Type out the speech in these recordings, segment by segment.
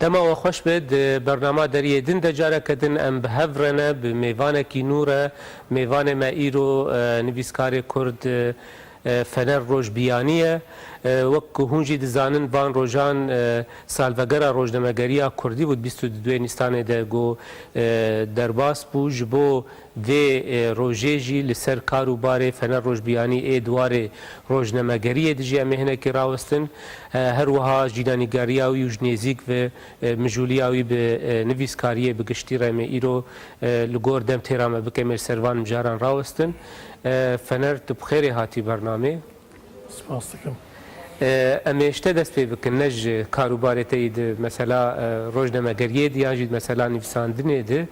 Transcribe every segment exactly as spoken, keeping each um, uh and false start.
Dema we xweş be, di bernama Deriyê Din de careke din em bi hev re ne, bi mêvanekî nû re. Mêvanê me îro, e, nivîskarê Kurd, e, Fener Rojbiyanî ye. E, wek ku hûn jî dizanin, van rojan, e, salvegera rojnamegeriya Kurdî bû, di bîst û duê Nîsanê de ku, e, derbas bû. Ji bo vê, e, rojê jî li ser kar û barê Fener Rojbiyanî ê di warê rojnamegeriyê de jî em ê hinekî rawestin. E, her wiha jînanîgeriya wî û ji nêzîk ve, e, mijûliya wî bi, e, nivîskariyê bi giştî re em ê îro, e, li gor dem têra me bikin, em ê li ser van mijaran rawestin. E, Fener, tu bi xêrê hatî bernamê. Spas dikim. E, em ê ji te dest pê bikin, ne ji kar û barê te yî di mesela, e, rojnamegeriyê di yan jî di mesela nivîsandinê di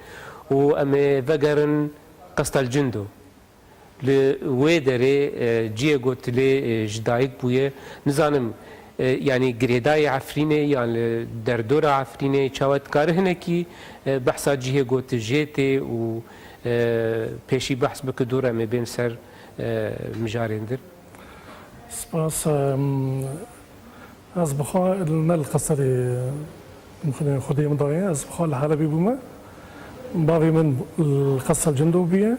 û em ê vegerin Qestelcindo. Li wê derê, e, cihê ku tu lê, e, ji dayik bûye, nizanim, e, yanî girêdayî Efrînê yan li derdora Efrînê, çawa dikare hinekî, e, behsa cihê ku tu jê tê û, e, pêşî behs bike, dû re em ê bên ser, e, mijarên dir. Spas. Em, ez bi xwe ne li Qeserê Xwedê, Xwedê min daye, ez bi xwe li Helebê bûme. Bavê min li Qeselcindo bûye.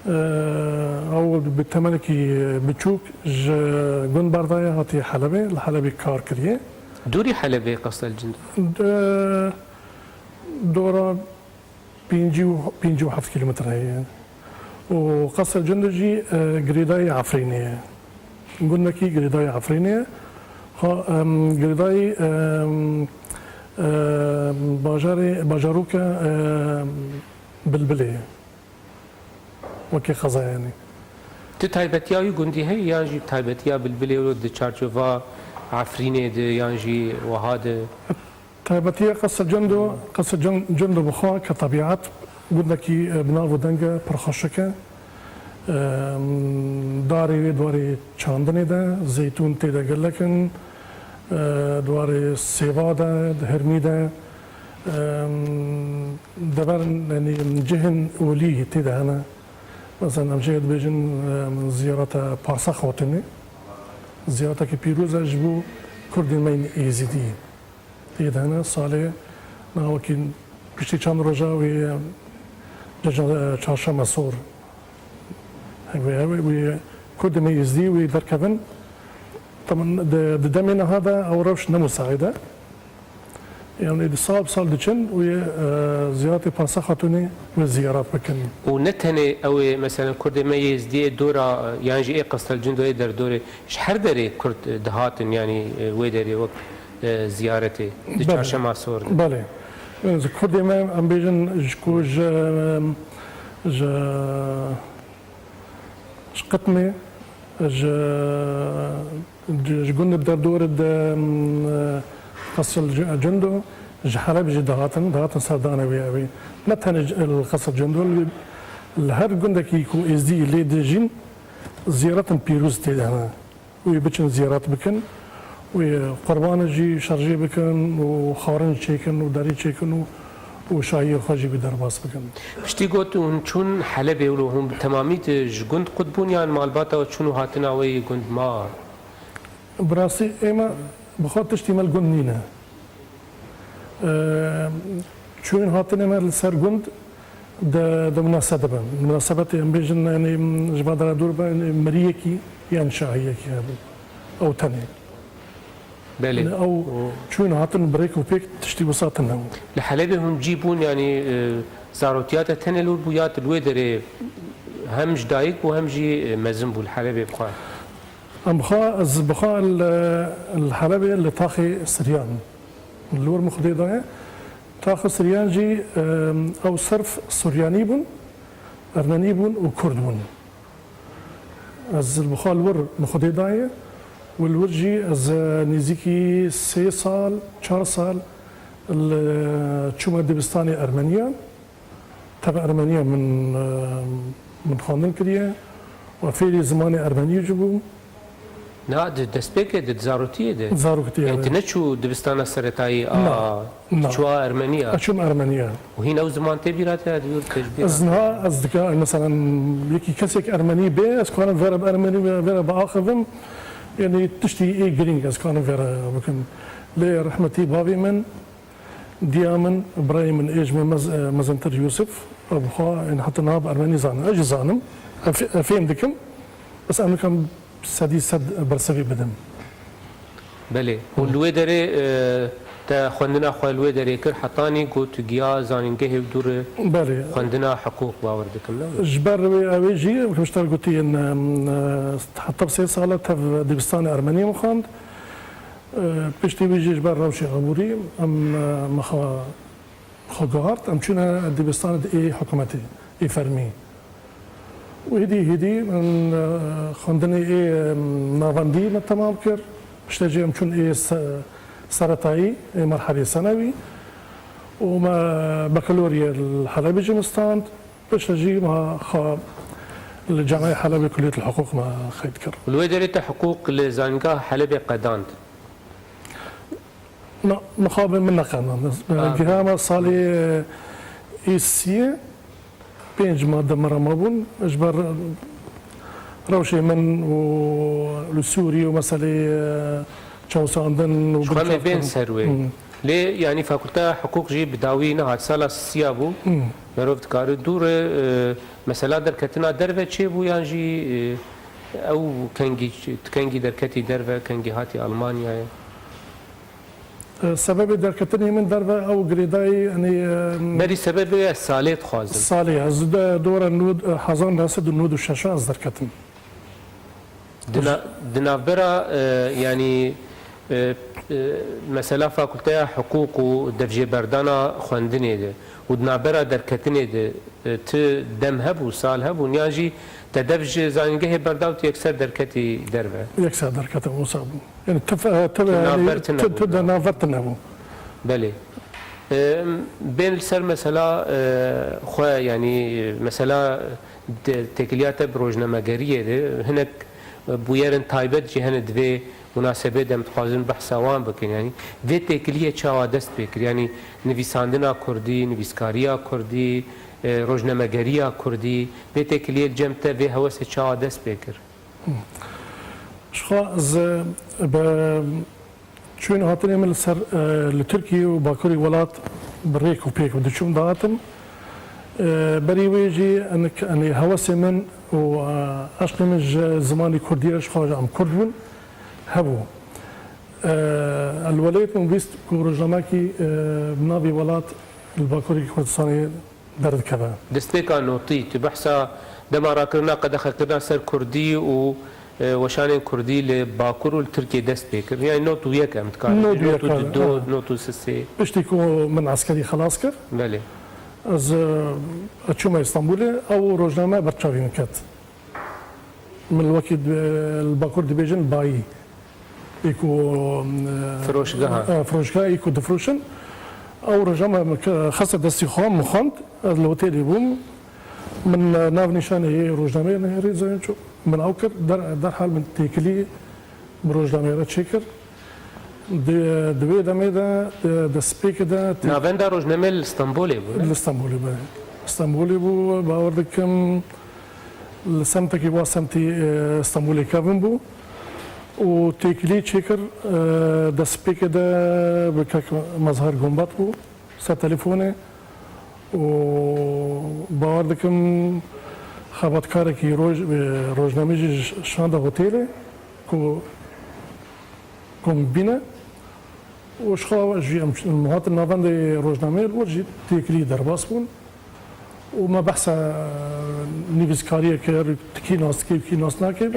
Ew bi temenekî biçûk ji gund berdaye, hatiye Helebê, li Helebê kar kiriye. Dûrî Helebê Qeselcindo? De, dora pêncî û, pêncî û heft kîlometre heye. Û Qesr Cundê jî, e, girêdayî Efrînê ye. Gundekî girêdayî Efrînê ye. Ha, em, girêdayî, em, e, bajarê, bajarokê, e, Bilbilê ye. Wekî xeza yanî. Ti taybetiya wî gundî heye yan jî taybetiya Bilbilê wilo di çarçova Efrînê de yan jî wiha de? Taybetiya Qesr Cendo, Qesr Cen-, Cendo bi xwe ke tebiat gundekî, e, bi nav û deng e, pir xweşik e. E, darê wê di warê çandinê de, zeytûn tê de gelek in, e, di warê sêva de, di hirmî de, e, dever, yanî cihên olî tê de hene. Mesela em jê dibêjin, e, ziyareta Parsa Xatunê. Ziyaretekî pîroz e ji bo Kurdên me yên Êzidî. Tê de hene salê, na wekî piştî çend roja wê cejna, e, çarşema sor. Wê, wê, wê Kurdê me Êzdî wê derkevin. Taman di, di demê niha de ew rewş ne musaîd e. Yani di sal bi sal diçin wê, e, ziyaretê Parsa Xatunê wê ziyaret bikin. Û ne tenê ew ê, mesela Kurdê me Êzdî ê dora, e, yan jî ê Qestelcindoyê derdorê, ji her derê Kurd, e, dihatin, yani, e, wê derê wek e, ziyaretê di Belê. Çarşema sor de. Belê. Ji Kurdê me, em bêjin, ji ku ji, ji, ji Qitmê, ji, ji, ji gundê bi derdor de, em, Qesr Cendo, ji Heleb jî dihatin, dihatin serdanê wê ew ê. Ne tenê ji, li Qesr Cendo, li, li her gundekî ku Êzdî lê dijîn, ziyaretin pîroz tê de hene. Wê biçin ziyaret bikin, wê qurbanê jî şerjê bikin û xwarin çêkin û derî çêkin û, û şahiyê xwe jî bi derbas bikin. Piştî got hûn çûn Helebê, wilo hûn bi temamî di ji gund qut bûn yan malbata we çûn û hatina we yê gund ma? Bi rastî ême bi xwe tiştî me li gund nîne. Eee, çûyên hatinê me li ser gund di, di minasebet de bin. Minasebetê em bêjin, yanî, ji van dera dûr be, yanî, miriyekî yan şahiyekî hebû. Ew tenê. Belê. Yanî, ew çûyên hatin bi rêk û pêk tiştî wisa tune bû. Li Helebê hûn cî bûn, yanî, e, zarotiya te tenê li wir bû ya tu li wê derê hem ji dayik bû hem jî, e, mezin bû li Helebê bi xwe? Em bi xwe, ez bi xwe li, li Helebê li taxê Siryan. Li wir min Xwedê daye. Taxa Siryan jî, em, ew serf Suryanî bûn, Ermenî bûn û Kurd bûn. Ez li xwe li wir min Xwedê daye û li wir jî ez, e, nêzîkî sê sal, çar sal li çûme dibistanê Ermeniyan. Teva Ermeniya min, e, min xwendin kiriye û fêrî zimanê Ermenî jî bûm. Na, di destpêkê de, di zarokiyê de? Zarokiyê, yani, evet. Tu neçû dibistana seretayî a, na, na, çû a Ermeniya? Ez çûm Ermeniya. Û hîn ew ziman tê bîra te, ya di wir tê ji bîra? Ez niha, ez dika, mesela, yekî kesek Ermenî bê, ez karim vera bi Ermenî ve, vera biaxivim. Yani, tiştî ê girîng ez karim vera bikim. Lê rehmetî bavê min, Diya min, birayê min ê ji min mez-, e, mezintir Yûsif, ew bi xwe, yani, heta niha bi ermenî zanin. Ez jî zanim. Ev, ev fêm dikim. Bes em nikan sedî sed bersivî bidim. Belê. Û li wê derê, e, te xwendina xwe li wê derê kir, hetanî ku tu giya zanîngehê û dû re Belê. xwendina hiqûq, bawer dikim, ne? Ji ber wê, ew ê jî, wek ji te re gotiye, em, e, heta sê sala tev dibistanê ermeniyê min xwend. E, piştî wî jî ji ber rewşê aborî em, e, me xwe, xwe guhart, em çûne dibistanê ê hikûmetê, ê fermî. Û hêdî hêdî min, e, xwendinê ê, em, navendî me temam kir. Piştre jî em çûn ê se-, seretayî, ê merhelê senewî. Û me bakalorya li Helebê jî min stand. Piştre jî me xwe li Camia Helebê Kulliyet el-Hiqûq me qeyd kir. Li wê derê te hiqûq li Zanîngeha Helebê qedand? Na, mixabin min neqedand. Ha. Gihama salê, e, ê siyê pênc madde min re mabûn. Ji ber rewşê min û li Sûrî û meselê, e, çawsandin û Ji xwe me binçavkirin. Bên ser wê. Hmm. Lê, yanî, Fakulteya Hiqûq jî bi dawî nehat, sala sisiya bû. Hmm. Merov dikare dû re, e, mesela derketina derve çêbû yan jî, e, ew kengî, kengî derketî derve, kengî hatî Almanyayê? E, sebebê derketinê min derve ew girêdayî, yanî, e, Berî sebebê ez salê dixwazim. Salê, ez de dora nod-, hezar neh sed û nod û şeş ez derketim. Di na-, di navbera, e, yanî, e, e, mesela Fakulteya Hiqûq û devjêberdana xwendinê de û di navbera derketinê de, e, ti dem hebû, sal hebûn, yan jî te dev ji zanîngehê berda û tu yekser derketî derve? Yekser derketim, wisa bû. Yani ti fe-, ti, Ti yani navber tine ti, bû, ti de ya. Navber tine bû. Belê. E, bên li ser mesela, e, xwe, yani mesela de-, têkiliya te bi rojnamegeriyê de hinek, e, bûyerên taybet jî hene di vê munasebê de em dixwazin behsa wan bikin. Yani vê têkiliyê çawa dest pê kir? Yani nivîsandina kurdî, nivîskariya kurdî, e, rojnamegeriya kurdî, vê têkiliyê li cem te vê hewesê çawa dest pê kir? Ji xwe ez bi çûn hatinê min li ser, e, li Tirkiye û bakurê welat bi rêk û pêk diçûm dihatim. E, berî wê jî enik, enê hewesê min û, e, eşqê min ji zimanê kurdî ye, ji xwe em kurd bûn, hebû. E, li welayêt min wîst ku rojnamekî, e, bi navê Welat li bakurê Kurdistanê derdikeve. Destpêka notî, tu behsa dema rakirina qedexekirina ser kurdî û, e, weşanên kurdî li Bakur û li Tirkiyê dest pê kir. Yani not û yek em dikarin. Not û yek, Not û du, ha. Not û sisê. Piştî ku min eskerî xelas kir, Belê. ez, e, çûme Îstanbulê, ew rojname ber çavî min ket. Min wekî di-, li Bakur dibêjin bayî. Ê ku, e, Firoşgeha. e, firoşgeha ê ku difroşin. Ew roja me, me ke-, xiste destî xwe, min xwend, ez li otelê bûm. Min, e, nav nîşanê yê rojnameyê nihêrî, zayên çû. Min ew kir, der-, derhal min têkilî bi rojnameyê re çêkir. Di, di wê demê de, di destpêkê de tê- Navenda rojnameyê li Stenbolê bû, ne? Li Stenbolê bû. Stenbolê bû, bawer dikim, li semtekî wa semtî, e, Stenbolê kevin bû. Û têkilî çêkir, e, destpêkê de bi kek Mazhar Gombat bû, ser telefonê. Û bawer dikim, xebatkarekî roj-, e, rojnameyê jî şande hotelê ku, ku min bîne. Û ji xwe jî em ç-, em hatin navendê rojnameyê, li wir jî têkilî derbas bûn. Û me behsa nivîskariyê kir, tu kî nas dikî û kî nas nakî,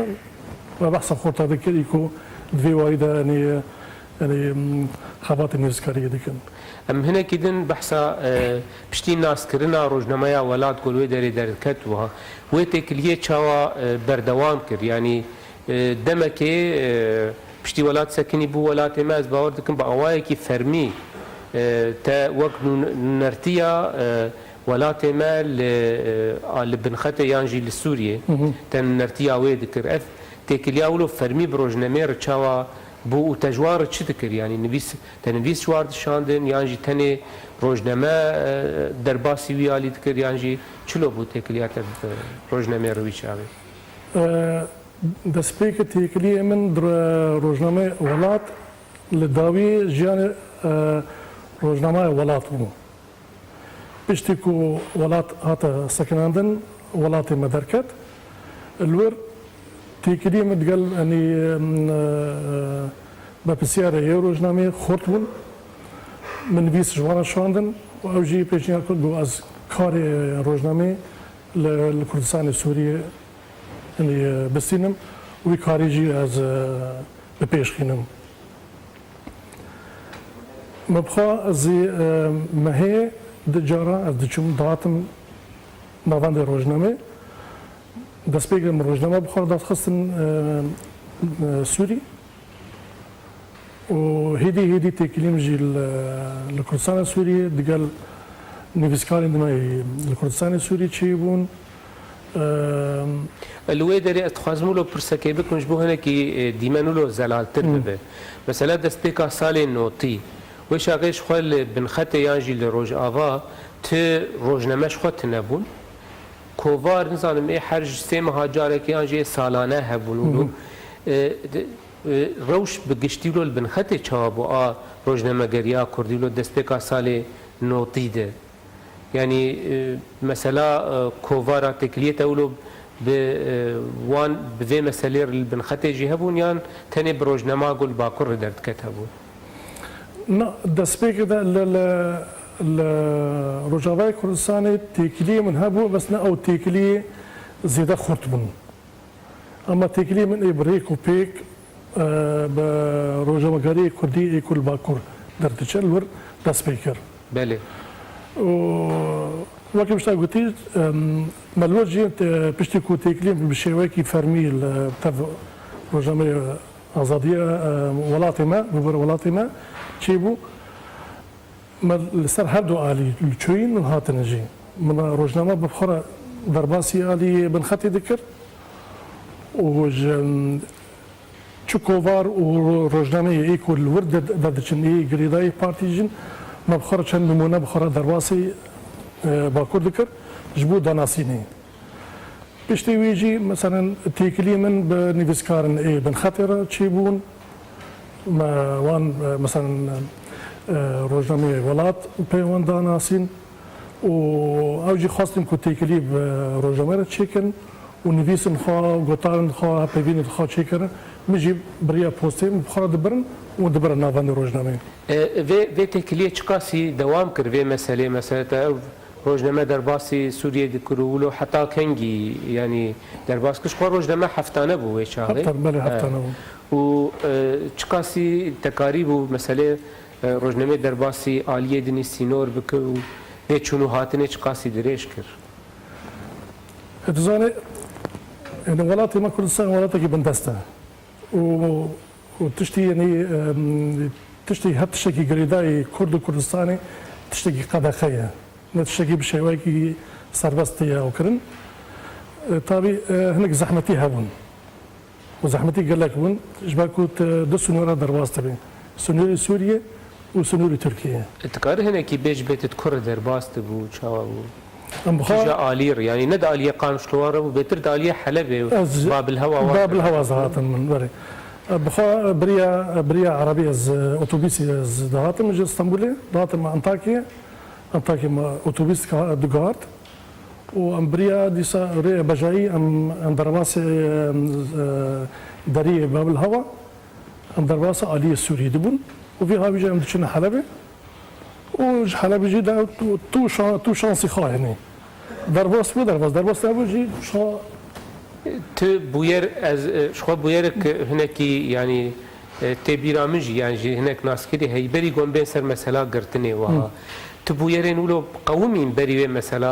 me behsa xorta dikir, ku di vê warî de, yanî, yanî, xebatê nivîskariyê dikin. Em hinekî din behsa, e, piştî naskirina rojnameya Welat ku li wê derê derdiket wiha, wê têkiliyê çawa, e, berdewam kir? Yanî, e, demekê, e, piştî Welat sekinî bû welatê me, ez bawer dikim bi awayekî fermî, e, te wek nûn-, nûnertiya, e, welatê me li, e, a, li binxetê yan jî li Sûriyê, Hı hı. te nûnertiya wê dikir. Ev têkiliya wilo fermî bi rojnameyê re çawa bû û te ji wan re çi dikir? Yanî nivîs, te nivîs ji wan dişandin yan jî tenê rojname, e, derbasî wî alî dikir yan jî çilo bû têkiliya te bi rojnameyê re wî çaxê? E, Destpêkê têkiliyê min di ro-, rojnameyê Welat li dawî jiyanê, e, Rojnameya Welat bû. Piştî ku welat hate sekinandin, welatê me derket. Li wir têkiliyê min digel, yanî, em, e, berpirsiyarê yê rojnameyê xurt bûn. Min nivîs ji wan re şandin û ew jî pêşniyar kir, got, ez karê rojnameyê li, li Kurdistanê Sûriyê, yanî, e, bistînim û wî karî jî ez, e, bi pêş xînim. Me bi xwe zî, e, mehê di cara ez diçûm, dihatim navendê rojnamê. Destpêkê min rojname bi xwe re dixistin, e, e, Sûrî. Û hêdî hêdî têkilî min jî li, li Kurdistana Sûriyê digel nivîskarên din li Kurdistanê Sûrî çêbûn. Em, Li wê derê ez dixwazim wilo pirsekê bikim, ji bo hinekî, e, dîmen wilo zelaltir Hmm. bibe. Mesela destpêka salê notî, wê şaxê ji xwe li Binxetê yan jî li Rojava ti rojname ji xwe tune bûn. Kovar, nizanim, ê her ji sê meha carekê yan jî ê salane hebûn wilo. Hmm. E, de, e, rewş bi giştî wilo li Binxetê çawa bû a rojnamegeriya kurdî wilo destpêka salê notî de? Yanî, e, mesela, e, kovara têkiliyê te wilo bi, e, wan bi vê meselê re li Binxetê jî hebûn yan tenê bi rojnama ku li Bakur re derdiket hebû? Na, destpêkê de li, li, li Rojavayê Kurdistanê têkiliyê min hebû, bes ne ew têkiliyê zêde xurt bûn. Ama têkiliyê min ê bi rêk û pêk, e, bi rojnamegeriyê kurdî ê ku li Bakur derdiçe, li wir dest pê kir. Belê. Û wekî min ji te gotî, em, me li wir jî te-, piştî ku têkiliyê min bi şêweyekî fermî li tev rojnameyê Azadiya, e, welatê me, li wir welatê me çêbû. Me li ser her du alî, li çûyîn û hatinê jî. Min rojname bi xwe re derbasî alî Binxetê dikir û ji, çi kovar û rojnameyê ê ku li wir de, derdiçin, ê girêdayî partî jîn, me bi xwe re çend nimûne bi xwe re derbasî, e, Bakur dikir ji bo danasînê. Piştî wî jî, meselen, têkilî min bi nivîskarin ê Binxetê re çêbûn. Me wan, e, meselen, e, rojnameyê Welat pê wan da nasîn û ew jî xwestin ku têkilî bi rojnameyê re çêkin û nivîsin xwe, gotarên xwe, hevpeyvînên xwe çêkirin. Min jî biriya postê min bi xwe re dibirin û dibirin navendê rojnameyê. E, vê, vê têkiliyê çiqasî dewam kir, vê meselê, mesela te ew rojname derbasî Sûriyê dikir û wilo heta kengî, yanî derbas kir? Ji xwe rojname heftane bû wê çaxê. Heftan, belê, He. heftane bû. Û, e, çiqasî te karîbû meselê, e, rojnamê derbasî aliyê dinî sînor bike û vê çûn û hatinê çiqasî dirêj kir? E, tu zanî, yani welatê me Kurdistan welatekî bindest e. û, û tiştî, yanî, em, tiştî, her tiştekî girêdayî Kurd û Kurdistanê tiştekî qedexe ye. Ne tiştekî bi şêweyekî serbest tê ew kirin. E, tabî, e, hinek zehmetî hebûn. Û zehmetî gelek bûn, ji ber ku tu du sinora derbas dibe. Sinûrê Sûriyê û sinûrê Tirkiyê. Tu karî hinekî bêj bê tu di kur re derbas dibû, çawa bû? Em bi xwe Tija alî re, yanî ne di aliyê Qamişlowan re bû, bêtir di aliyê Helebê û Ez Babilhewa wan Babilhewa re. Zihatin min, berê. Bi xwe biriya, biriya erebî ez, otobîsî ez dihatim ji Stenbolê, dihatim Antakya'ya. Antakya me otobîs ka-, digihart. Û em biriya dîsa rê bejayî em, em derbasê, em, e, deriyê Babilhewa, em derbasê aliyê Sûriyê dibûn. Û vî havî jî em diçin Helebê. Û ji Helebê jî de tu, tu şa-, tu şansî xwe hênî. Derbas bû, derbas, derbas nebû jî şa- Tu bûyer, ez, e, ji xwe bûyerek hinekî, yanî, e, tê bîra min jî, yan jî hinek naskirî heyberî gon bên ser mesela girtinê wiha. Hı. Tu bûyerên wilo qewimîn berî wê mesela,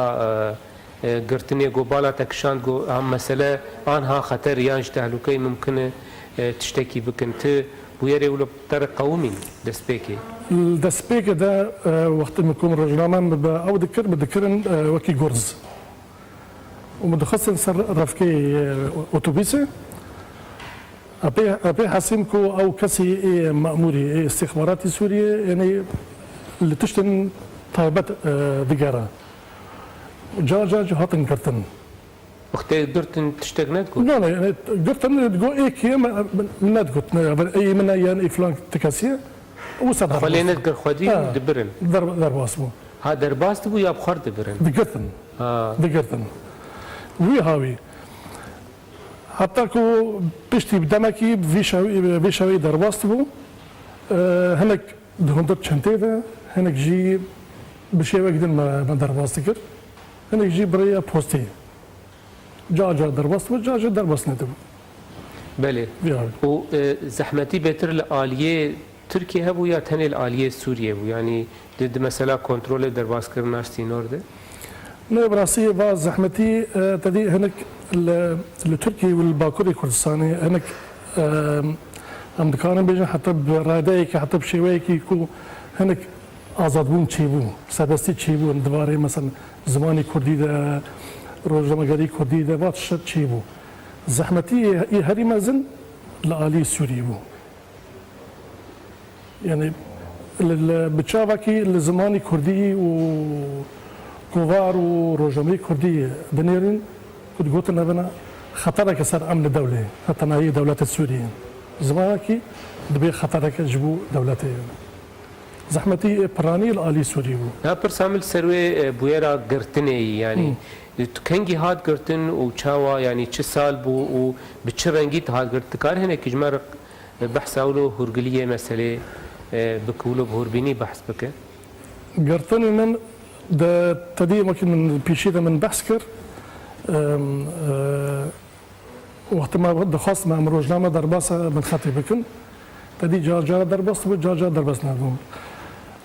e, e, girtinê go bala te kişand go, ha mesele anha xeter yan ji tehlûkeyê mimkin e, e, tiştekî bikin. Ti bûyerê wilo te re qewimîn destpêkê? Li destpêkê de, e, wextê min ku min rojname min bi ew dikir, min dikirin, e, wekî gurz. Û min dixistin ser refkê, e, otobîsê. Epê, epê hesîm ku ew kesî ê memûrî, ê istixbaratî Sûriyê, yanî li tiştên taybet, e, digere. Car car jî hatin girtin. Wextê girtin tiştek nedigot? Ne, ne, yani girtin digot, ê kê me, me nedigot, ne, ya, ey min e, yan ê filan ti kesî ye. Wisa derbas bû. Xwe lê nedikir xwedî û dibirin. Derbas bû. Ha derbas dibû ya bi xwe dibirin? Digirtin. Ha. Digirtin. Wî hawî. Heta ku piştî bi demekî vî şewî, vî şewî derbas dibû. Hinek di hundir çentê de, hinek jî bi şêwek din me, me derbas dikir. Hinek jî bi rêya postê. Car car derbas dibû, car car derbas nedibû. Belê. Û e, zehmetî bêtir li aliyê Tirkiyê hebû ya tenê li aliyê Sûriyê bû? Yanî di, di mesela kontrolê derbaskirina sînor de? Ne, bi rastî va zehmetî, e, te dî hinek li, li Tirkiyê û li Bakurê Kurdistanê hinek, e, em dikarin bêjin heta bi radeyekî, heta bi şêweyekî ku hinek azadbûn çêbû, serbestî çêbû, di warê mesela zimanê kurdî de, rojnamegerî kurdî de, va tişt çêbû. Zehmetî yê, yê herî mezin li alî Sûriyê bû. Yanî li, li, bi çavekî li zimanî kurdî û kovar û rojnameyê kurdî dinêrin ku digotin, evena xetereke ser emnê dewlê, hetanayî dewletê Sûriyê. Zimanekî dibê xetereke ji bo dewletê. Zehmetî piranî li alî Sûrî bû. Ya pirsa min li ser wê e, bûyera girtinê yî, yanî tu kengî hat girtin û çawa, yanî çi sal bû û bi çi rengî tu hat girt? Dikare hinekî ji me re behsa wilo hûrgiliyê meselê e, bike, wilo bi hûrbînî behs bike. Girtinê min di tedî wekî min pêşî de min behs kir. Em, e, Wextê me dixwest me em rojname derbasa binxetê bikin, te dî car cara derbas dibû, car cara derbas nebû.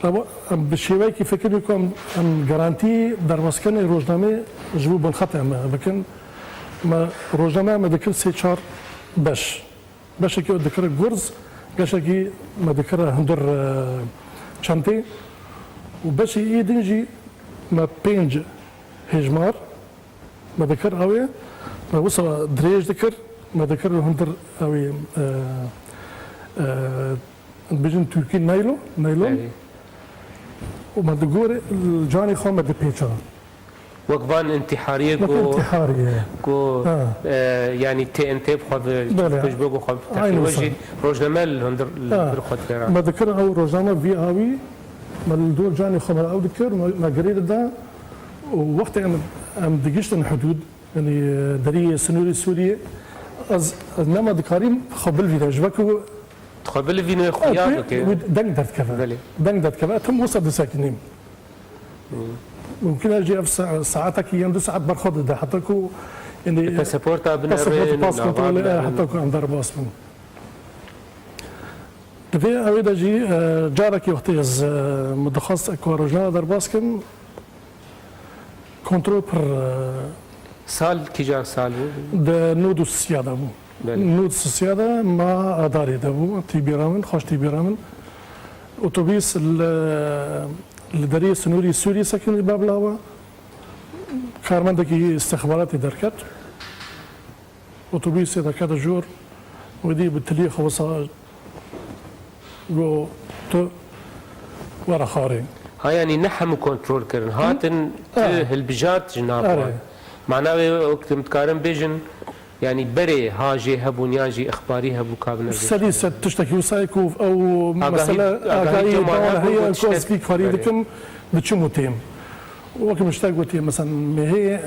Lewma em bi şêweyekî fikir bû ku em, em garantî derbaskirinê rojnamê ji bo binxetê em bikin. Me rojname me dikir sê çar beş. Beşekî dikir gurz, beşekî me dikir hundir, e, çentê û beşê ê din jî me pênc hêjmar, Me dikir ew ê, me wisa dirêj dikir, me dikir hundir ew ê, e, e, dibêjin Tirkî neylo, neylon. Belê. Û me digor canê xwe me dipêça. Wek van intîhariyê Wek ku, intîhariyê. ku, Ha. e, yanî T N T bi xwe bi, Belê. Kuj bû ku xwe bi Aynı teqî wisa. Jî rojname li hundir li Ha. bir xwe dikir. Me dikir ew rojname vî awî, me li dor canê xwe me ew dikir, me, me girê dida. Û wextê em, em digiştin hudûd, yanî deriyê sinûrê Sûriyê, ez, ez nema dikarîm xwe bilvînim. Ji ber ku Xwe bilivîne, xuya bike. Wî deng derdikeve. Belê. Deng derdikeve. Tim wisa disekinîm. Mumkin e jî ev sa-, saetekî yan du saet berxwe dide. Heta ku, yanî, Pasaporta binêrin, pasaporta, pas kontrolê, heta ku em derbas bûn. Di vê ewê de jî, e, carekî wextê ez, e, min dixwest ku rojname derbas kim, kontrol pir, e, Sal kîjan sal bû? Di nod û sisiya de bû. Belê. Nod sisiya de ma Adarê de bû. Tî bîra min, xweş tî bîra min. Otobîs li, li deriyê sinûrî Sûrî sekinî Bevlawa. Karmendekî îstixbaratê derket. Otobîsê de kete jor, wê dî bi tiliyê xwe wisa got, tu were xwarê. Ha, yanî ne hemû kontrol kirin. Hatin tu hilbijart ji nav wan. Mana wê wek tu dikarin bêjin, yanî berê ha jê hebûn yan jî ixbarî hebû ka binevê. Sedî sed tiştekî wisa ye ku ew mesele agahî dawan heye ku ez vî karî dikim, diçim û têm. Wek min ji te gotiye, mesela, mehê,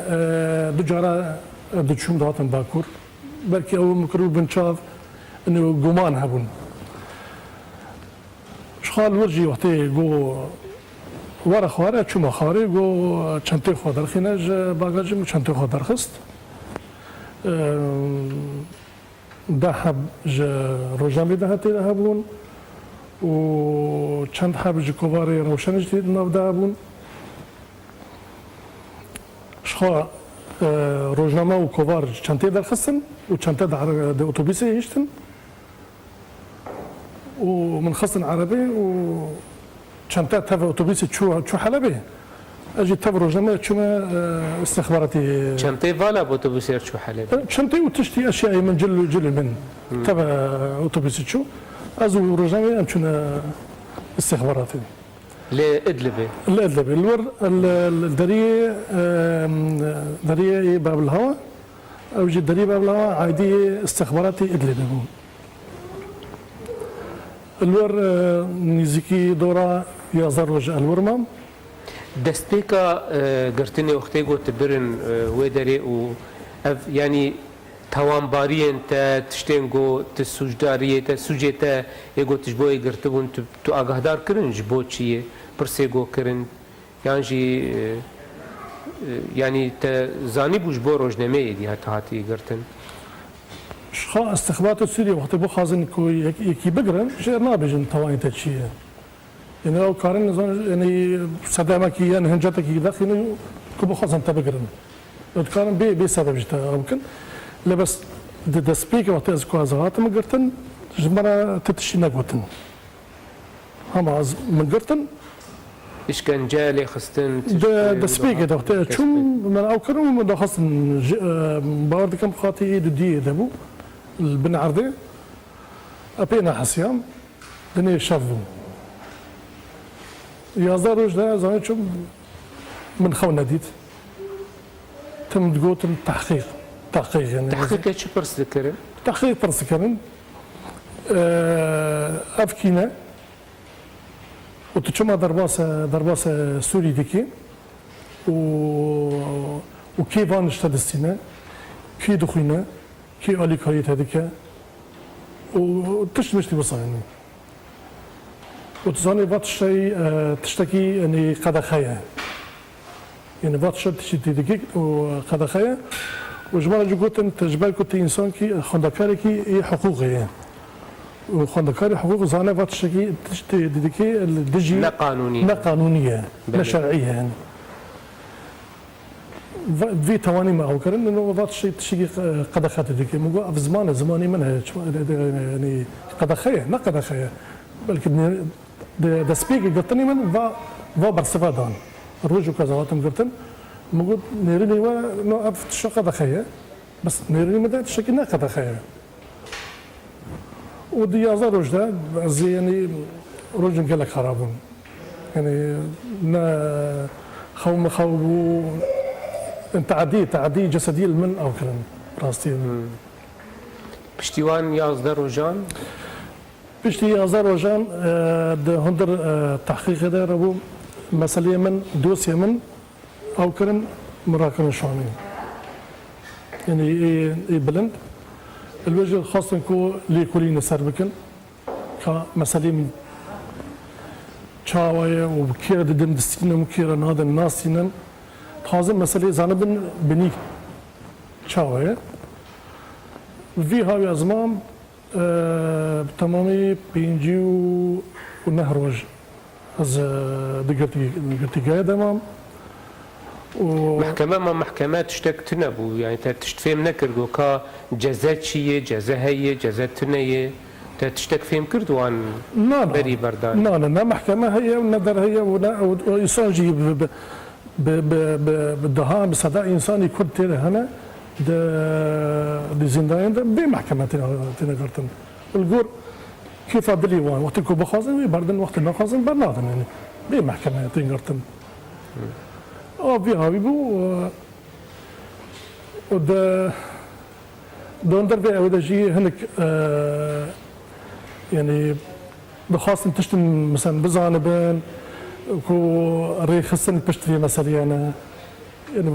e, du cara, e, diçûm dihatin Bakur. Belkî ew min kiribû bin çav, ino guman hebûn. Ji xwe li wir jî wextê got, were xwarê, çûme xwarê, got, çentê xwe derxîne ji bagajê min, çentê xwe derxist. E, Deh heb ji rojnameyê de hatê de hebûn û çend heb ji kovarê rewşenê jî tê di nav de hebûn. Ji xwe, e, rojname û kovar çentê derxistin û çente di ere-, di otobîsê hiştin. Û min xistin erebê û çente tev otobîsê çû, çû Helebê. Ez jî tev rojname çûme, e, istixbaratî. Çentê vala bi otobîsê re çû Helebê? E, çentê û tiştî eşyayê min, cil, cilê min. Hmm. Tev, e, otobîsê çû. Ez û rojnameyê em çûne istixbaratê. Li Idlibê? Li Idlibê. Li wir, li, li deriyê, e, deriyê Babilhawa. Ew jî deriyê Babilhawa aîdî istixbaratê Idlibê bû. Li wir, e, nêzîkî dora yazdeh roj e li wir mam. Destpêka, e, girtinê wextê got tu birin, e, wê derê û ev, yanî tawanbariyên te, tiştên got tu, sûcdariyê te, sûcê te yê got tu ji bo yê girtibûn, tu, tu agahdar kirin ji bo çi yê, pirsê got kirin, yan jî, e, e, yanî te zanîbû ji bo rojnameyê dî heta hatî girtin? Ji xwe istixbaratê Sûriyê wextê bixwazin ku yek-, yekî bigirin, jê nabêjin tawanî te çi ye. Yanî ew karin nizan, yanî sedemekî yan hincetekî vexînin ku bixwazin te bigirin. Ew dikarin bê, bê sebeb ji te ew bikin. Lê bes di destpêkê wextê ez ku ez hatim girtin, ji me re ti tiştî negotin. Hema ez min girtin. Îşkence lê xistin, Di destpêkê de wextê çûm, min ew kirin û min daxistin ji, e, bawer dikim xatî ê dudiyê de bû, li bin erdê. E pê nehesiyam, dinê şev bû. Yazdeh roj de zanî çûm, min xew nedît. Tim digotin tehqîq, tehqîq yani. Tehqîqê çi pirs dikirin? Tehqîq pirs dikirin. E, ev kî ne? Û tu çima derbasa, derbasa Sûrî dikî? Û, û kê van tişta distîne? Kê dixwîne? Kê alîkariyê te dike? Û tişt miştî wisa yani. Û tu zanî va tiştayî, e, tiştekî, yani, qedexe ye. Yani va tişta tiştî dike û qedexe ye. Û ji me re jî gotin, tu ji ber ku tu însankî, xwendekarekî ê hiqûqê ye. Û xwendekarê hiqûq zane va tiştekî, tiştê didikê li dijî, ne qanûnî, ne qanûnî ye, ne şer'î ye yani. Va-, vê tewanî me ew kirin, no va tiştê, tiştekî qe-, qedexe didikê. Min got, ev ziman e, zimanê min e, çima, e, e, e, yanî qedexe ye, ne qedexe ye. Belkî ne-, di destpêkê girtinê min va, va bersiva dan. Rojê ku ez hatim girtin, min got, nêrînê we, no ev tişta qedexe ye. Bes nêrînê min de tiştekî ne qedexe ye. Û di yazdeh roj de ez ê, yanî, rojên gelek xerab bûn. Yanî ne xew min xew bû, te'dî, te'dî cesedî li min ew kirin, rastî. Piştî wan yazdeh rojan? Piştî yazdeh rojan, e, di hundir, e, tehqîqê de re bû, meseleyê min, dosyê min, ew kirin, min rakirin Şamê. Yanî ê, ê bilind. Li wê jî xwestin ku lêkolîn li ser bikin. Ka meselê min çawa ye û bi kê re didin distînin û kê re nadin, nastînin. Dixwazin meselê zanibin binî çawa ye. Vî hawî ez mam, e, bi temamî pêncî û neh roj. Ez, e, di girtî-, girtîgehê de mam. Û mehkeme ma mehkeme tiştek tune bû. Yani te tişt fêm nekir ku ka ceze çi ye, ceze heye, ceze tune ye. Te tiştek fêm kir wan berî berdan? Na, na, ne mehkeme heye û ne der heye û ne, û, û însan jî bi, bi, bi, bi, bi, bi dehan, bi seda însanî Kurd tê de hene, di, di zîndanên de bê mehkeme têne, têne girtin. Li gor kêfa dilê wan, wextê ku bixwazin wê berdin, wextê nexwazin bernadin. Yanî bê mehkeme tên girtin. A vî hawî bû, û di, di hundir vê ew de jî hinek, e, yanî dixwastin tiştin, mesela, bizanibin ku rêxistin pişt vê meseleyê ne. Yanî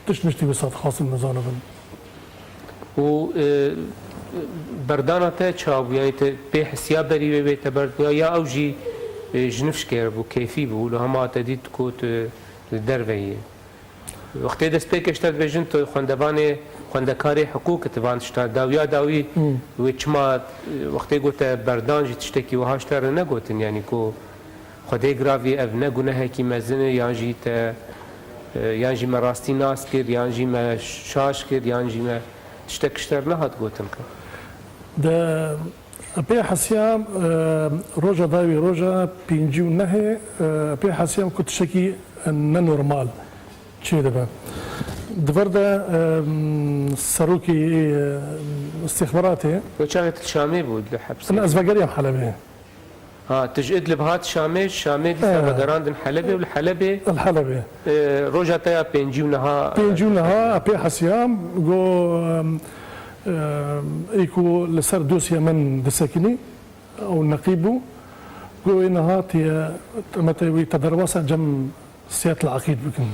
tişt miştî wisa dixwastin bizanibin. Û, e, berdana te çawa bû? Yanî te pê hisiya berî wê bê te berdina ya ew jî, e, ji nifşkê re bû, keyfî bû, lê hema te dît ku tu li derve yî? Wextê destpêkê ji te dibêjin tu xwendevanê, xwendekarê hiqûq î, tu van tişta dawiya dawî wê çima, e, wextê got te berdan jî tiştekî wiha ji te re negotin, yanî ku Xwedê giravî ev ne gunehekî mezin e, yan jî te, e, yan jî me rastî nas kir, yan jî me şaş kir, yan jî me tiştek ji te re nehat gotin ka. De pê hesiya, e, roja dawî roja pêncî û nehê, e, pê hesiyam ku tiştekî nenormal çêdibe. Di vir de, e, serokê, e, îstîxbaratê. Wê çaxê tu li Şamê bû, li hepsê? Na, ez vegeriyam Helebê. Ha, tu ji Idlib hat Şamê, ji Şamê dîsa vegerandin Helebê û li Helebê, li Helebê, e, roja te ya pêncî û neha, pêncî û neha, pê hesiyam, go, em, em, ê ku li ser dosya min disekinî, ew neqîb bû. Got, wê niha tê, me tê wî te derbasa cem Seyed Aqîd bikin.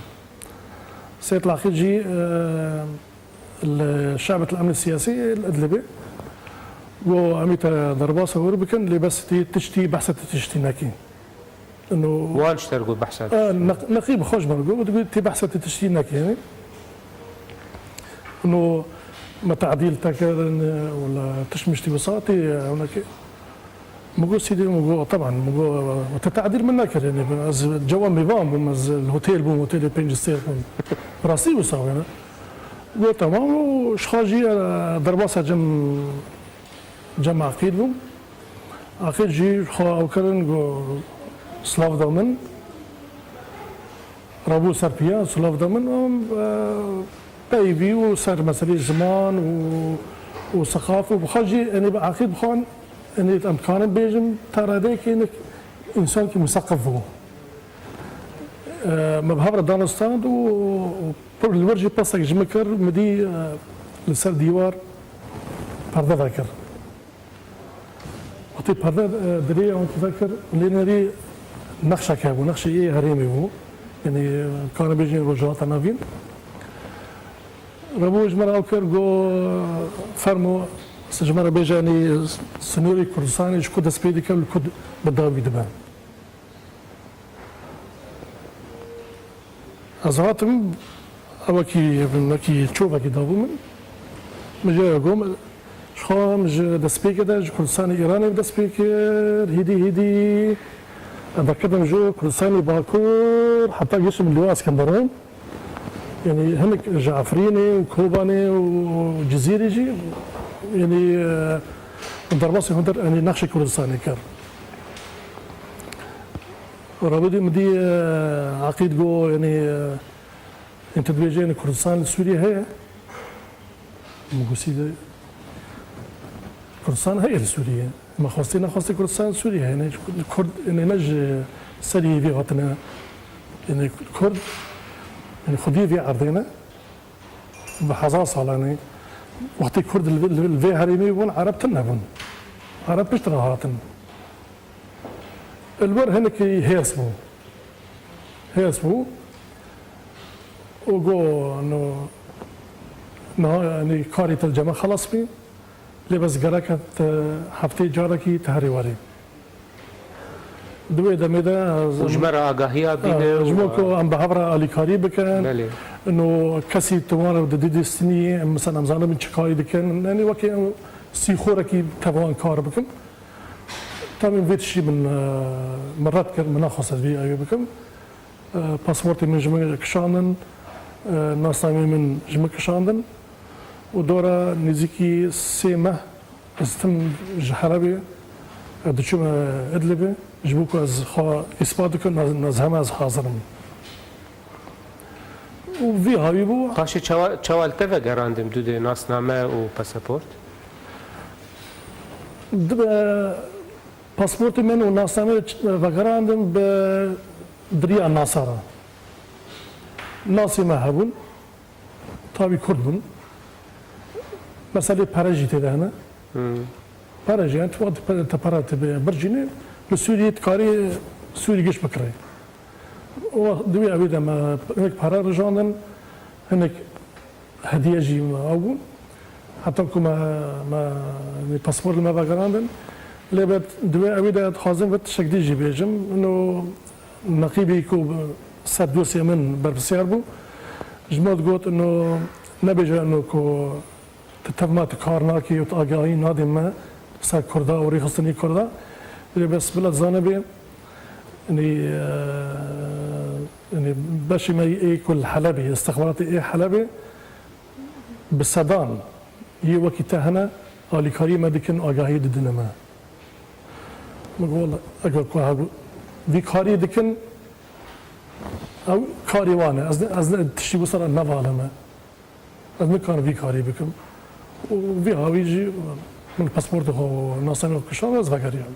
Seyed Aqîd jî, e, li Şebet el Emn Siyasî li Idlibê. Got, em ê te derbasa wir bikin, lê bes tê tiştî, behsa tê tiştî nekî. Ino Wan ji te re got behsa. E, neq-, neqîb xwe ji min got, got, tê behsa tê tiştî nekî, yanî. Ino me tedîl te kirin, e, wala tişt miştî wisa tê, e, ew nekî. Min got, sîdê, min got, teban, min got, te tedîl min nekir, yanî, ez cewa mêvan bûm, ez li hotêl bûm, hotêlê pênc stêr bûm. Rastî wisa wêne. Got, temam, û ji xwe jî, e, derbasa cem, cem Aqîd bûm. Aqîd jî xwe ew kirin, got, silav da min. Rabû ser piya, silav da min, û, e, peyvî û ser meselê ziman û, û seqaf û bi xwe jî, enê bi Aqîd bi xwe, enê em dikarin bêjin, te redeyekê hinek însankî museqif bû. E, me bi hev re danistand û, û pir li wir jî pirsek ji min kir, min dî, e, li ser dîwar perde vekir. Wextê perde, e, dirê wan ku vekir, lê nerî nexşek hebû, nexşê ê herêmê bû. Yanî, e, karin bêjin Rojhilata Navîn. Rabû ji me re ew kir, got, fermo, se ji me re bêje, yanî, sînorê Kurdistanê ji ku dest pê dike û li ku bi dawî dibe. Ez hatim, ewekî, wekî çovekî dabû min. Min jê re got, ji xwe min ji destpêkê de ji Kurdistanê Îranê bi dest pê kir, hîdî hîdî ez derketim ji Kurdistanê Bakur, heta gihiştim Liwa Eskenderan. Yanî hinek ji Efrînê û Kobanê û Cizîrê jî, yanî, e, derbasê hundir, yanî nexşê Kurdistanê kir. Rabû dî min dî, e, Aqîd got, yanî, e, yanî tu dibêjî, yanî Kurdistan li Sûriyê heye? Min got, sîdê, Kurdistan heye li Sûriyê. Me xwestê nexwestê Kurdistan li Sûriyê heye. Yanî Kurd, yanî ne ji serî vê hatine, yanî Kurd, yanî xwediyê vê erdê ne. Bi hezar salan e. Wextê Kurd li, li, li vê herêmê bûn, Ereb tune bûn. Ereb pişt re hatin. Li wir hinekî hêrs bû. Hêrs bû. Û got, no, niha, yanî, karê te li cem me xelas bî. Lê bes gerek e te heftê carekî te herê werî. Di wê demê de, Û ji me re agahiya bîne ji bo û ku em bi hev re alîkarî bikin. Belê. No kesî ti wan re di dî dîstinî, em, mesela, em zanibin çi karî dikin. Yanî wekî em sîxorekî tev wan kar bikin. Tabî vê tiştî min, e, min red kir, min naxwest ez vî ewê bikim. E, pasportê min ji min kişandin, e, nasnameyê min ji min kişandin. Û dora nêzîkî sê meh ez tim ji Helebê, e, diçûme Idlibê, ji bo ku ez xwe îspat bikim, ez, ez heme ez hazir im. Û vî hawî bû. Paşê çawa, çawa li te vegerandin dûdê nasname û pasaport? Dibe pasportê min û nasnameyê vegerandin bi diriya nasa re. Nasê me hebûn, tabî Kurd bûn. Meselê pere jî tê de hene. Hmm. Pere jî, yani, tu, tu, tu pere tu bê bircînê, li Sûriyê dikarî Sûrî giş bikirê. O wext di wê ewê de me hinek pere rijandin, hinek hediye jî me ew bûn. Heta ku me, me, me paspor li me vegerandin. Lê be di wê ewê de dixwazim ve tiştek dî jî bêjim. Ino neqîbî ku ser dosyê min berpirsiyar bû, ji me digot, ino nebêje ino ku tu tev me tu kar nakî û tu agahî nadê me ser Kurda û rêxistinî Kurda. Lê bes bila zanibê, yanî, e, yanî beşê me ê ku li Helebê, istixbaratê ê Helebê bi sedan yê wekî te hene, alîkariyê me dikin, agahiyê didine me. Min got, wela, eger ku hebû vî karî dikin, ew karê wan e. Ez ne, ez ne tiştî wisa re nevalime. Ez nikarim vî karî bikim. Û vî hawî jî min pasportê xwe û nasnameyê xwe kişand, ez vegeriyam.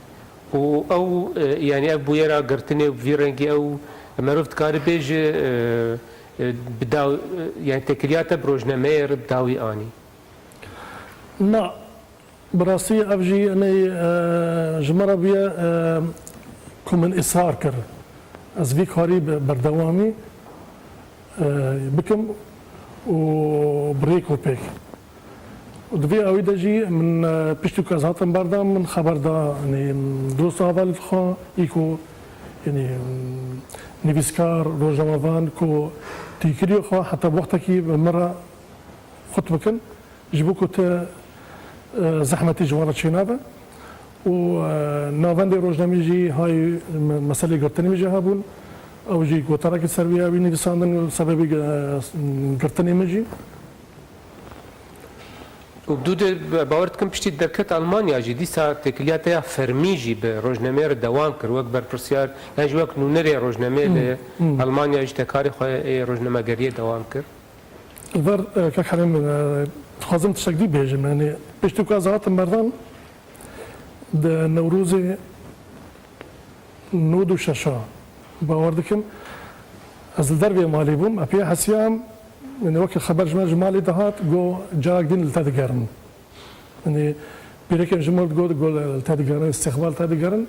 Û ew, e, yanî ev bûyera girtinê û bi vî rengî ew merov dikare bêje, e, e, bi daw-, e, yanî têkiliya te bi rojnameyê re bi dawî anî? Na, Bi rastî ev jî, yanî, e, ji me re bûye, e, ku min israr kir ez vî karî bi berdewamî, e, bikim û bi rêk û pêk. Û di vê awî de jî min, e, piştî ku ez hatim berdam, min xeber da, yanî, dost hevalên xwe, î ku, yanî, nivîskar, rojnamevan ku têkiliyê xwe heta bi wextekî bi min re xurt bikin. Ji bo ku tu, e, zehmetî ji wan re çênabe. Û, e, navendê rojnamê jî hay me-, meselê girtinê min jî hebûn. Ew jî gotarekî ser wî ya wî nivîsandin, sebebî, e, girtinê min jî. Û dû de bawer dikim piştî derket Almanya jî dîsa têkiliya te ya fermî jî bi rojnameyê re dewam kir. Wek berpirsiyar, yan jî wek nûnerê rojnameyê li Almanya jî te karê xwe ê rojnamegeriyê dewam kir. Li vir, e, kek Helîm, e, dixwazim tiştek dî bêjim. Yanî, piştî ku ez hatim berdan, di Newrozê nod û şeş a, bawer dikim, ez li dervê malê bûm. Ez pê hesiyam, yanî, wekî xeber ji me ji malê dihat, got, carek din li te digerin. Yanî, pîrekên ji min got, got, li te digerin, îstîqbal te digerin,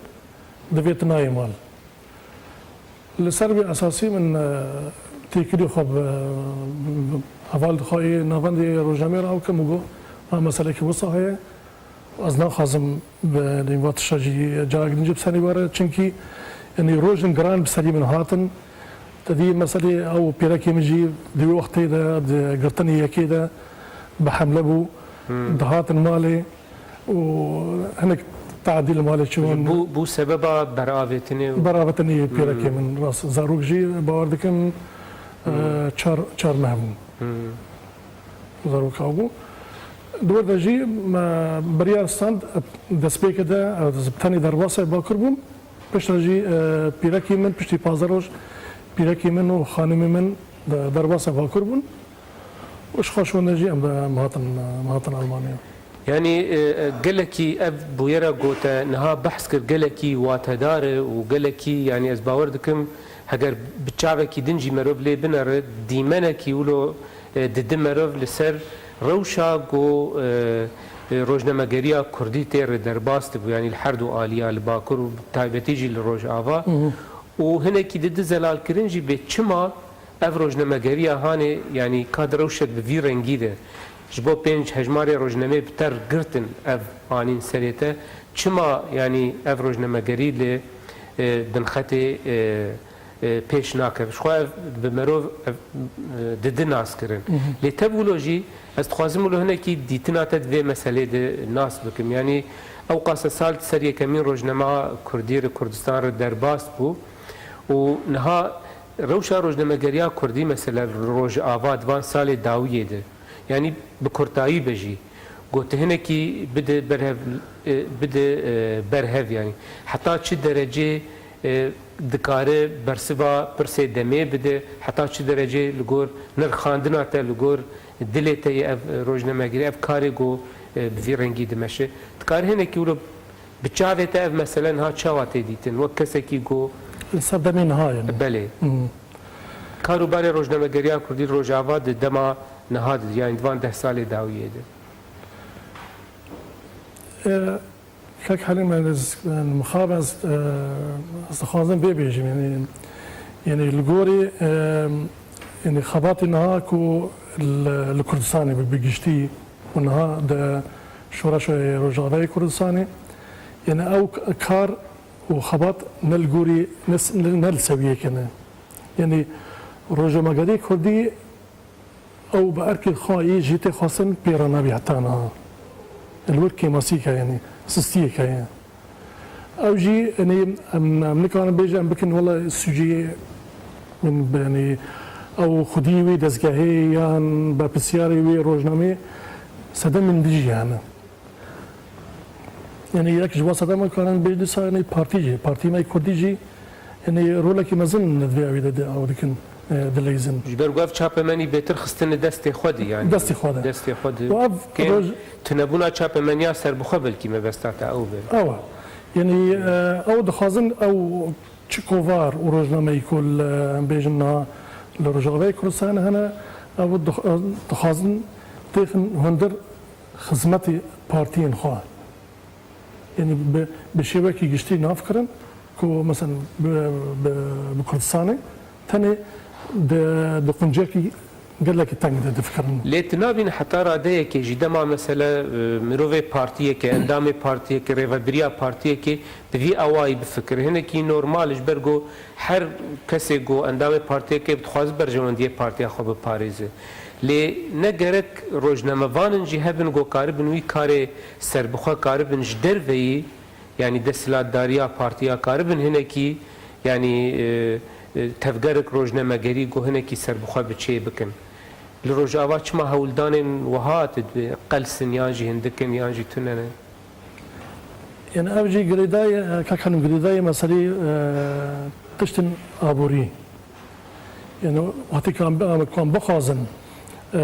divê tu nayê mal. Li ser vê esasî min, e, têkilî xwe bi, bi heval xwe yê navendê rojnameyê re ew kim û got, ha, meselekî wisa heye. Ez naxwazim bi nîva tişta jî carek din jî bi serî were, çimkî, yanî, rojên giran bi serî min hatin. Te dî meselê ew pîrekê min jî di wê wextê de, di girtinê yekê de bi hemle bû. Hmm. Dihatin malê û hinek tadî li malê çûn. Bû, bû sebeba beravêtinê û Beravêtinê pîrekê Hmm. min. Rast, zarok jî bawer dikim, e, Hmm. çar, çar meh bûn. Hmm. Zaroka bû. Di wir de jî me biryar stand, destpêkê de ez bi tenê derbasê Bakur bûm. Piştre jî, e, pîrekî min, piştî pazdeh roj pîrekî min û xanimê min de-, derbasê Bakur bûn. Û ji xwe şûnde jî em de, em hatin, em hatin Almanya. Yanî, e, e, gelekî ev bûyera ku te niha behs kir, gelekî watedar e û gelekî, yanî, ez bawer dikim, heger bi çavekî din jî merov lê binere, dîmenekî wilo, e, didi merov li ser rewşa ku, e, e, rojnamegeriya kurdî tê re derbas dibû, yanî li her du aliya, li Bakur û bi taybetî jî li Rojava. Hı hı. Û hinekî didi zelalkirin jî bê çima ev rojnamegeriya hanê, yanî ka di rewşek bi vî rengî de ji bo pênc hejmarê rojnameyê bi ter girtin ev anîn serê te, çima, yanî, ev rojnamegerî li, e, binxetê, e, e, pêş nakeve. Ji xwe ev bi merov ev, e, didi nas kirin. Mhm. Lê tev wilo jî ez dixwazim wilo hinekî dîtina te di vê meselê de nas bikim. Yanî ew qase sal ser yekemîn rojnama kurdî li Kurdistan re derbas bû û niha rewşa rojnamegeriya kurdî, mesela, li Rojava di van salê dawiyê de, yanî bi kurtayî be jî, gotihinekî bide berhev, e, bide, e, berhev, yanî heta çi derecê, e, dikare bersiva pirsê demê bide, heta çi derecê li gor nirxandina te, li gor dilê te yê ev rojnamegerî, ev karê ku, e, bi vî rengî dimeşe. Dikare hinekî wilo bi çavê te ev mesele niha çawa tê dîtin? Wek kesekî ku Li ser demê niha, yanî. Belê. Hmm. Kar û barê rojnamegeriya kurdî li Rojava di dema niha de, yanî di van deh salê dawiyê de. E, Kek Helîm, ez, mixab ez, e, ez dixwazim vê bêjim, yanî, yanî li gorî, e, yanî xebatê niha ku li, li Kurdistanê bi, bi giştî û niha di Şoreşa Rojavayê Kurdistanê, yanî ew k-, kar û xebat ne li gorî, ne s-, ne, ne li sewiyekê ne. Yanî rojnamegerê kurdî ew bi erkê xwe yê jê tê xwestin pê re nabî heta niha. Li wir kêmasîk heye, yanî sistiyek heye. Ew jî, yanî em, em nikarin bêjin, em bikin wele sûcê min, yanî ew xwedî wê dezgehê yan berpirsiyarê wê rojnameyê sedemên din jî hene. Yanî yek ji van sedema karin bêjin dîsa, yanî partî jî, partî me kurdî jî, yanî rolekî mezin li vê awî de, de ew dikin, e, dileyzin. Ji ber ku ev çapemenî bêtir xistin li destê xwe de, yanî. Destê xwe de. Destê xwe de. Û ev Kêm roj- tunebûna çapemeniya serbixwe belkî mebesta te ew be. Ew e. Yanî, e, ew dixwazin ew çi kovar û rojnameyî ku li, em bêjin niha li Rojavayê Kurdistanê hene, ew dix-, dixwazin têxin hundir xizmetê partiyên xwe. Yanî bi, bi şêwekî giştî nav kirin ku, mesela, bi, bi, bi Kurdistanê tenê di, di qunciyekî gelekî teng de difikirin. Lê tu nabînî heta radeyekê jî dema, mesela, e, mirovê partiyekê, endamê partiyekê, rêvebiriya partiyekê bi vî awayî bifikire. Hinekî normal e, ji ber ku her kesê ku endamê partiyekê dixwaze berjewendiyê partiya xwe biparêze. Lê ne gerek rojnamevanin jî hebin ku karibin wî karê serbixwe karibin ji derveyî, yanî desthilatdariya partiya karibin hinekî, yanî, e, e, tevgerek rojnamegerî ku hinekî serbixwe bi çê bikin. Li Rojava çima hewldanên wiha dibe qels in yan jî hindik in yan jî tune ne? Yani ev jî girêdayî, e, kak Xanim, girêdayî meselê, e, tiştên aborî. Yani wextê ku em, em, ku em bixwazin, e,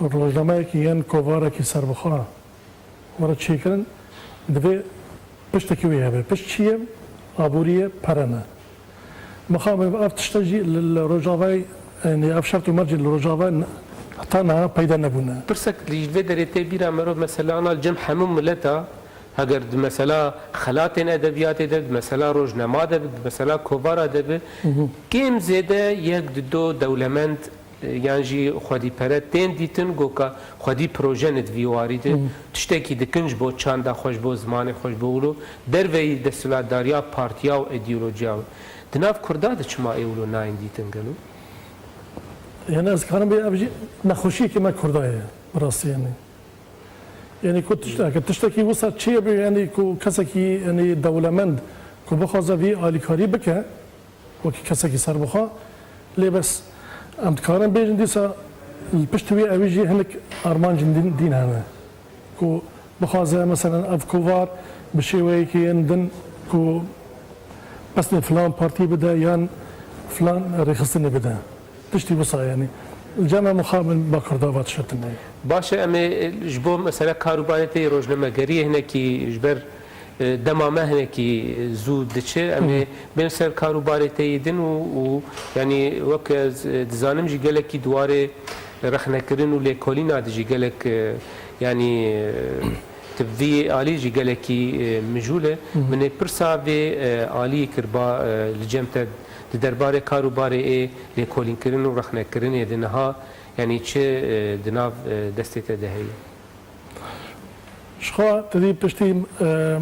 rojnameyekî yan kovarekî serbixwe were çêkirin, divê piştekî wê hebe. Pişt çi ye? Aborî ye, pere ne. Mixabin ev tişte jî li, li Rojavayê, yani ev şert û mercê li Rojavayê ne, heta niha peyda nebûne. Pirsek li vê derê tê bîra merov, mesela ana li cem hemû mileta, heger di mesela xelatên edebiyatê de, di mesela rojnama de, di mesela kovara de bi, Hı hı. kêm zêde yek di do dewlemend, e, yan jî xwedîpere tên dîtin, goka xwedî proje ne di vî warî de, Hı. tiştekî dikin ji bo çanda xwe, ji bo zimanê xwe, ji bo wilo derveyî desthilatdariya partiya û îdeolojiya. Di nav Kurda de çima ê wilo nayên dîtin gelo? Yani ez karim bê ev jî nexweşiyekê me Kurda ye, bi rastî yani. Yani ku tişt-, ke tiştekî wisa çi ye bê, yani ku kesekî yani dewlemend ku bixwaze vî alîkarî bike, wekî kesekî serbixwe, lê bes em dikarin bêjin dîsa li pişt wî ewî jî hinek armancên din, din hene. Ku bixwaze, meselen, ev kovar bi şêweyekî yên din ku pesnê filan partî bide yan filan rêxistinê bide. Tiştî wisa, yanî li cem em mixabin Bakur de va tişt tune ye. Baş e, em ê, e, ji bo mesela karûbarê te yê rojnamegeriyê hinekî ji ber, e, dema me hinekî zû diçe, em ê Hı. bên ser karûbarê te yê din û, û, yanî wek ez, e, dizanim jî gelekî di warê rexnekirin û lêkolîna de jî gelek, e, yanî, e, tu vî alî jî gelekî, e, mijûl e. Hı hı. Min ê pirsa vê, e, aliyê kir ba, e, li cem te di derbarê kar û barê ê lêkolînkirin û rexnekirinê de niha, yanî çi, e, di nav, e, destê te de heye? Ji xwe tu dî piştî, e,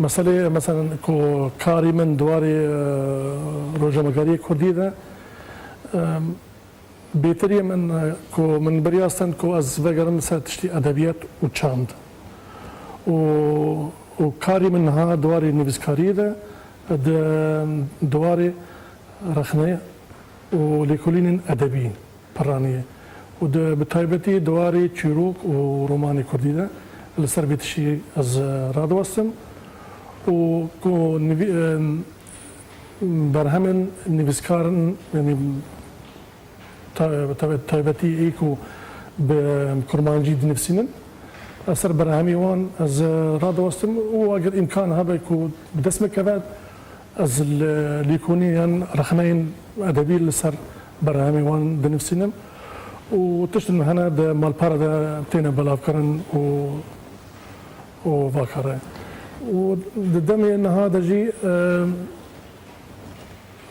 meselê, meselen, ku karî min di warê, e, rojnamegeriyê kurdî de, e, bêtiriyê min, e, ku min beriya stend ku ez vegerim ser tiştî edebiyat û çand. Û, û karî min niha di warê nivîskariyê de, di, di warê rexne û lêkolînên edebî piranî ye. Û di, bi taybetî di warê çîrok û romanê kurdî de li ser vê tiştî ez radiwestim. Û ku nivî-, e, berhemên nivîskarin, yanî ta-, tabe-, taybetî ê ku bi kurmancî dinivîsînin, ez ser berhemî wan ez radiwestim û eger îmkan hebe ku bi dest min keve, ez li lêkolîn yan rexneyên edebî li ser berhemên wan dinivîsînim û tiştin hene di malpera de têne belavkirin û, û vakare. Û di demê niha de jî,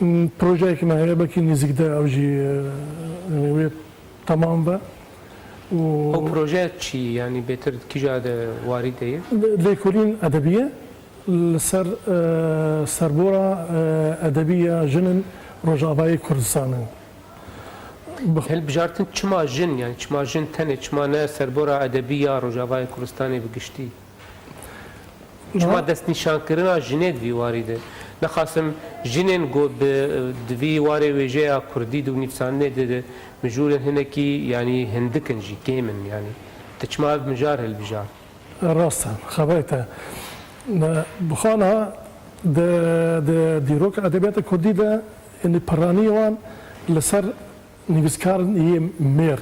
e, projeyekî me heye, belkî nêzîk de ew jî, e, wê temam be. Û Ew proje çi, yanî bêtir di kîja de warî de ye? Lêkolîn edebî ye. Li ser, e, serbora, e, edebî ya jinên Rojavayê Kurdistanê. Bi- Hilbijartin çima jin, yani çima jin tenê, çima ne serbora edebî ya Rojavayê Kurdistanê bi giştî? Çima Niha- destnîşankirina jinê di vî warî de? Nexasim jinên ku bi, di vî warê wêjeya kurdî de û nivîsandinê de, de mijûlên hinekî, yani hindik in jî, kêm in yani. Te çima ev mijar hilbijar? Rast e, xeberê te. Ne, bi xwe niha di, di dîrok edebiyata kurdî de, yanî piranî wan li ser nivîskar yê mêr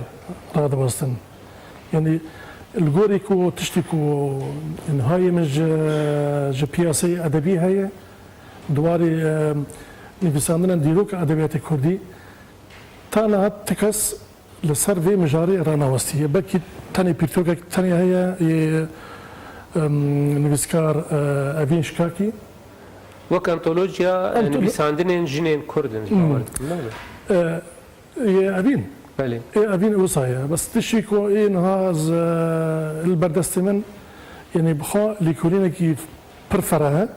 radiwestin. Yanî li gorî ku tiştî ku niha yê min ji, ji piyaseyê edebî heye, di warê, e, nivîsandina dîroka edebiyatê kurdî, ta niha ti kes li ser vê mijarê ranewestiye. Belkî tenê pîrtokek tenê heye, yê, Em, nivîskar, e, Evîn Şikakî. Wek antolojiya, e, Antolo- nivîsandinên jinên Kurd in, ji Hmm. bawer dikim, ne? E, yê Evîn. Belê. Ê Evîn wisa ye. Bes tiştî ku ê niha ez, e, li ber destê min, yanî bi xwe lêkolînekî pir fereh e.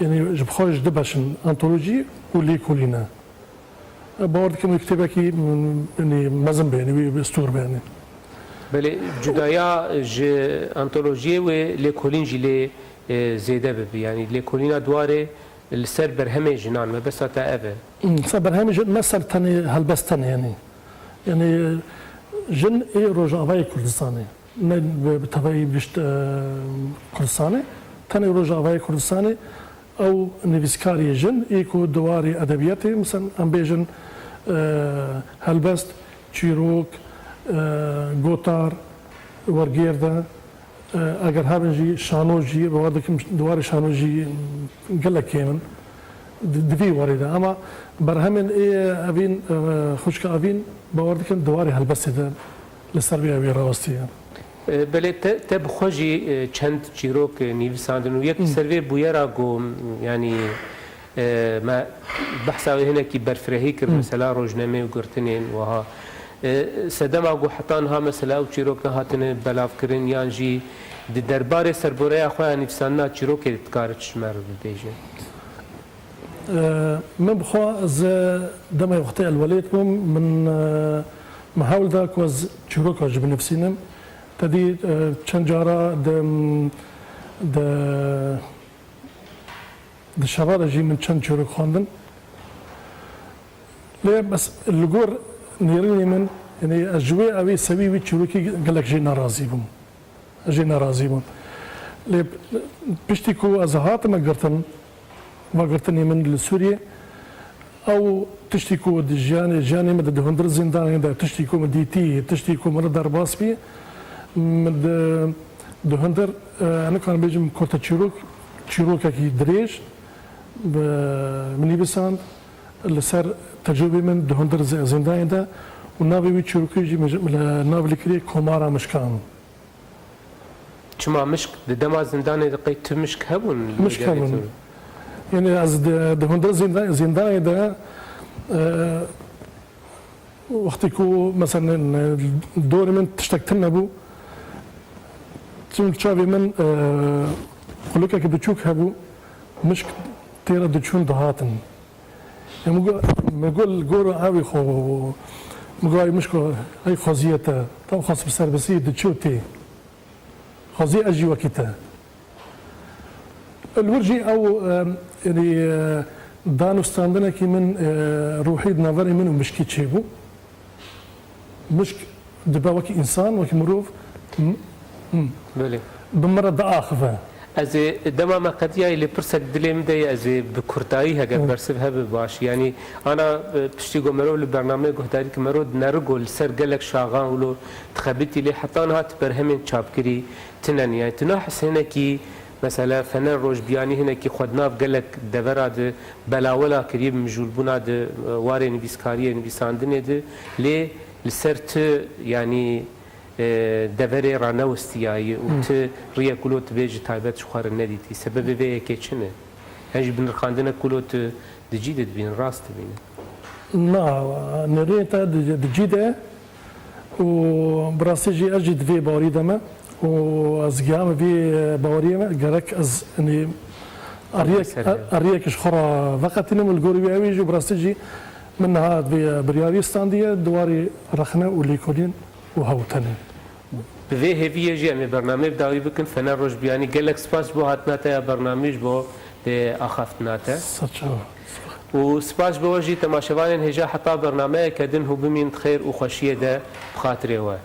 Yanî ji bi xwe ji du beş in, antolojî û lêkolîn e. Bawer dikim wî kitêbekî, m, yanî mezin be, yanî wî stûr be, yanî. Belê, cudaya ji antolojiyê wê lêkolîn jî lê, e, zêde bibe. Yanî lêkolîna di warê li ser berhemê jinan, mebesta te ev e? Hmm, ser berhemê jin, ne ser tenê helbest tenê, yanî. Yanî jin ê Rojavayê Kurdistanê. Ne bi, bi tevayî gişt, e, Kurdistanê, tenê Rojavayê Kurdistanê ew nivîskarê jin ê ku di warê edebiyatê, misal em bêjin, e, helbest, çîrok, e, gotar, wergêr de, e, eger hebin jî şano jî, bawer dikim di warê şano jî gelek kêm in. Di, di vî warê de. Ama berhemên ê Evîn, e, xwişka Evîn, bawer dikim di warê helbestê de li ser vê ew ê rawestî ye. E, belê te, te bi xwe jî, e, çend çîrok, e, nivîsandin û yek li Hmm. ser vê bûyera ku, yanî, e, me behsa wê hinekî berfirehî kir, Hmm. mesela rojnamê û girtinên wiha. E, sedema ku heta niha mesela ew çîrok nehatine belavkirin yan jî di derbarê serboreya xwe ya nivîsandina çîrokê dikare çi ji me re bibêje? E, min bi xwe ez demê wextê elwelêt bûm, min, e, min hewl da ku ez çîroka jî binivîsînim. Te dî, e, çend cara di, di, di şeva de jî min çend çîrok xwendin. Lê bes li gor nêrînê min, yanî ez ji wê ewê sewî wî çîrokî gelek jê nerazî bûm. Ez jê nerazî bûm. Lê piştî ku ez hatime girtin, vegirtinê min li Sûriyê, ew tiştî ku di jiyanê, jiyanê min de di hundir zîndanê de, tiştî ku min dîtî, tiştî ku min re derbas bî, min di, di hundir, e, nikarim bêjim kurte çîrok, çîrokekî dirêj, bi, min nivîsand, li ser tecrûbê min di hundir zî-, zîndanê de û navê wî çîrokê jî min ji, li nav li kirê Komara Mişkan. Çima mişk? Di dema zindanê de qey tu mişk hebûn li Mişk derê hebûn. Yanî ez di, di hundir zînda-, zîndanê de, e, wextî ku mesela, e, dorê min tiştek tune bû, çim çavê min, e, xulukekî biçûk hebû, mişk têra diçûn dihatin. Ya min got, min got, li gor ewê xwe, min got, "Ay mişko, ay xweziyê te, te xwest bi serbestî diçû tê." Xwezî ez jî wekî te. Li wir jî ew, e, yanî, e, danûstandinekî min, e, ruhî di naverê min û mişkî çêbû. Mişk dibe wekî însan, wekî mirov, m-, m-, Belê. Bi min re diaxive. Ez ê dema me qediyayî lê pirsek dilê min de ye, ez ê bi kurtayî heger Hı. bersiv hebe baş. Yanî ana, e, piştî ku merov li bernameyê guhdarî ki merov dineri ku li ser gelek şaxan wilo dixebitî lê heta niha ti berhemên çapkirî tinen. Yanî tu nahis hinekî mesela Fener Rojbiyanî hinekî xwe di nav gelek devera de belawela kiriye bi mijûlbûna di, e, warê nivîskariyê, nivîsandinê de, lê li ser ti, yanî, e, deverê ranewistiyayî û Hı. ti riyek wilo tu bê ji taybet ji xwe re nedîtî. Sebebê vê yekê çi ne? Hen jî binirxandine wilo tu di cî de dibînin, rast dibînin? Na, nêrînê te di, di cî de û bi rastî jî ez jî di vê bawerî de me û ez gihame vê baweriyê me, gerek ez, yanî, riyek, Ser ya. riyek ji xwe re veqetînim û li gor wî ewî jî bi rastî jî min niha vê biryarî standiye di warî rexne û lêkolîn û hewtenê. Bi vê hêviyê jî em ê bernameyê bi dawî bikin. Fener Rojbiyanî, gelek spas ji bo hatina te ya bernameyê, ji bo dê axaftina te. Serçava. Û spas ji bo we jî temaşevanên hêja heta bernameyeke din hû bimîn di xêr û xweşiyê de bi xatirê we.